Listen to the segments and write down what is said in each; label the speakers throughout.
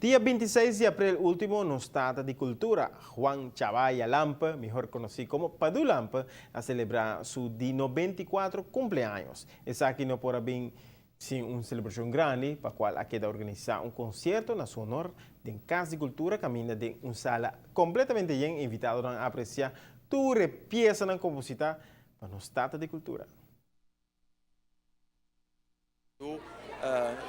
Speaker 1: Dia 26 di april ultimo, nos tata di cultura, Juan Chavaya Lampe, mihor conoci como Padu Lampe, a celebra su di 94 cumpleaños. Esaki no por a bin sin un celebracion grandi, pa cual a keda organisa un concierto na su honor den Cas di Cultura, caminda den un sala completamente yen invitadonan a aprecia tur e piesanan composita pa nos tata di cultura.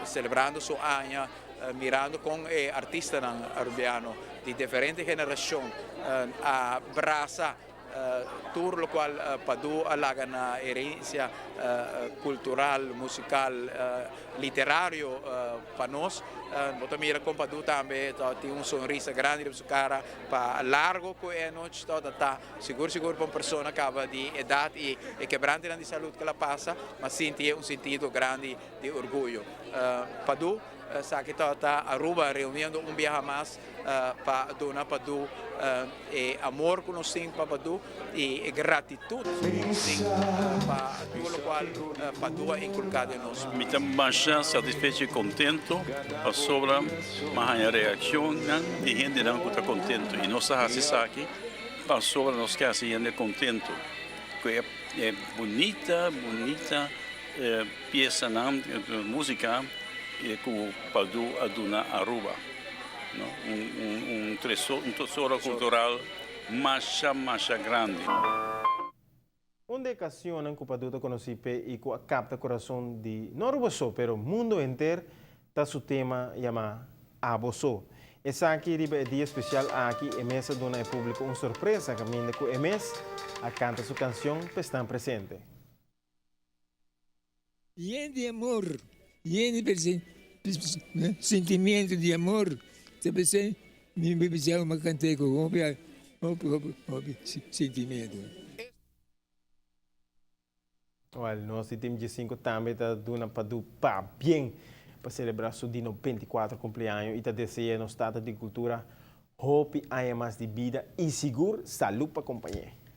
Speaker 2: Celebrando su aña, mirando con e artistanan Arubiano di diferente generacion a brasa tur locual Padu a laga na herencia cultural, musical, literario pa nos. Bo ta mira con Padu tambe ta tin un sonrisa grandi riba su cara pa largo cu e anochi ta ta. Sigur sigur pa un persona caba di edad y e quebrantenan di salud cu el a pasa, ma sinti e un sentido grandi di orguyo. Padu, esaki tabata Aruba reuniendo un biaha mas pa duna Padu e amor cu nos tin pa Padu y e gratitud cu nos tin pa tur locual Padu a inculca den nos.
Speaker 3: Mi ta masha satisfecho y contento pasobra mi a haña reaccionnan di hendenan cu ta contento y nos ta haci esaki. Pasobra nos ke hasi hende kontentu ku e bunita bunita piesanan musika ku Padu a duna Aruba no un tesoro kultural masha masha grandi.
Speaker 1: Un di e kansionnan ku Padu ta konosí p'e i ku a kapta kurason di no Aruba so pero mundo henter ta su tema yamá Abo So. Esaki riba e dia spesial aki e mes a duna e públiko un sorpresa kaminda ku e mes a kanta su kansion p'esnan presente.
Speaker 4: Yen di amor, yen di sentimiento di amor, ta p'esei mi bisa mi kant'é ku hopi, hopi, hopi, hopi sentimiento.
Speaker 1: Wel, nos di Team G5 tambe ta duna Padu pabien pa celebra su di 94 cumpleaños y ta desea nos tata di cultura hopi aña mas di bida y sigur salud pa compañe.